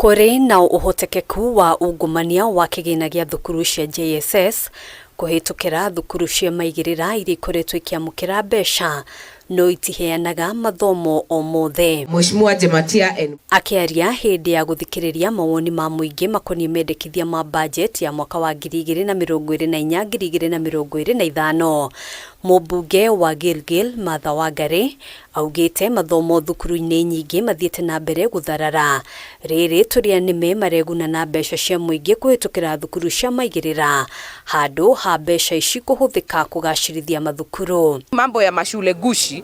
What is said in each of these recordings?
Kũrĩ na ũhotekeku wa ungumania wa kĩgĩna gĩa thukuru cia JSS kũhĩtũkĩra thukuru cia maigĩrĩra iria ikoretwo ikĩamũkĩra mbeca no itiheanaga mathomo o mothe. Mheshimiwa Jematia and Akĩaria hĩndĩ ya gũthikĩrĩria mawoni ma mũingĩ makoniĩ mendekithia ma bajeti ya mwaka wa 2024 2025, mũmbunge wa Gilgil Martha Wangari augĩte mathomo thukuru-inĩ nyingĩ mathiĩte na mbere gũtharara rĩrĩ tũrĩa nĩme mareguna na mbeca cia mũingĩ kũhĩtũkĩra thukuru cia maigĩrĩra handũ ha mbeca ici kũhũthĩka kũgacĩrithia mathukuru. Mambo ya mashule gushi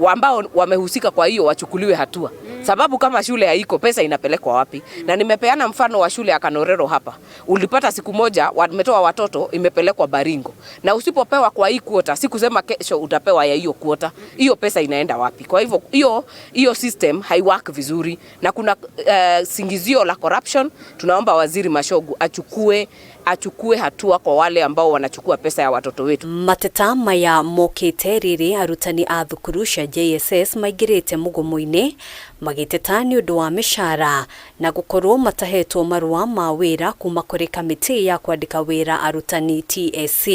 ambao wamehusika kwa hiyo wachukuliwe hatua, sababu kama shule haiko pesa inapelekwa wapi? Na nimepeana mfano wa shule ya Kanorero hapa, ulipata siku moja wametoa watoto imepelekwa Baringo, na usipopewa kwa hii kuota, sikusema kesho utapewa ya hiyo kuota, hiyo pesa inaenda wapi? Kwa hivyo hiyo hiyo system haiwork vizuri, na kuna singizio la corruption. Tunaomba Waziri Machogu achukue hatua kwa wale ambao wanachukua pesa ya watoto wetu. Mateta maya mokĩte rĩrĩ arutani a thukuru cia JSS maingĩrĩte mũgomo-inĩ magĩteta nĩ ũndũ wa mĩcara na gũkorwo matahetwo marũa ma wĩra kuma kũrĩ kamĩtĩ ya kwandĩka wĩra arutani TSC.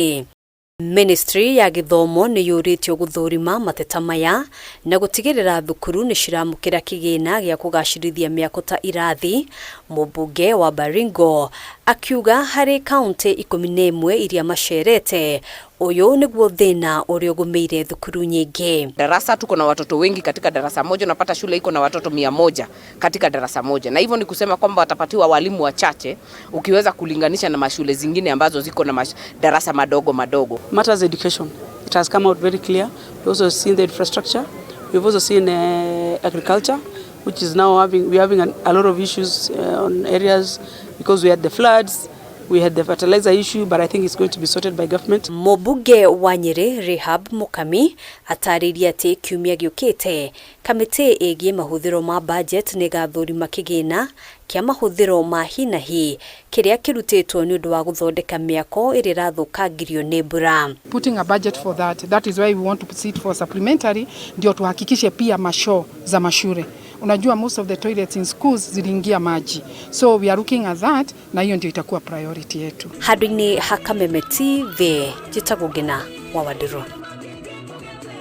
Ministry ya gĩthomo nĩ yũrĩtio gũthũrima mateta maya na gũtigĩrĩra thukuru nĩ ciramũkĩra kĩgĩna gĩa kũgacĩrithia mĩako ta irathi. Mũmbunge wa Baringo akiuga harĩ kaunti 11 iria macerete ũyũ nĩguo thĩna ũrĩa ũgũmĩire thukuru nyingĩ. Darasa tuko na watoto wengi katika darasa moja, unapata shule iko na watoto 100 katika darasa moja, na hivyo ni kusema kwamba watapatiwa walimu wachache ukiweza kulinganisha na mashule zingine ambazo ziko na darasa madogo madogo. Matters education. It has come out very clear. We've also seen the infrastructure. We've also seen agriculture, which is now having, we're having a lot of issues on areas because we had the floods, we had the fertilizer issue, but I think it's going to be sorted by government. Mũmbunge wa Nyĩrĩ Rahab Mukami atarĩirie atĩ kiumia gĩũkĩte kamĩtĩ ĩgiĩ mahũthĩro ma budget nĩ ĩgathũrima kĩgĩna kĩa mahũthĩro ma hi na hi kĩrĩa kĩrutĩtwo nĩ ũndũ wa gũthondeka mĩako ĩrĩa ĩrathũkangirio nĩ mbura. Putting a budget for that. That is why we want to sit for supplementary, ndio tuhakikishe pia machoo za mashule. Unajua most of the toilets in schools ziliingia maji, so we are looking at that, na hiyo ndio itakuwa priority yetu. Handũ-inĩ ha Kameme TV, njĩtagwo Ngina wa Wandirũ.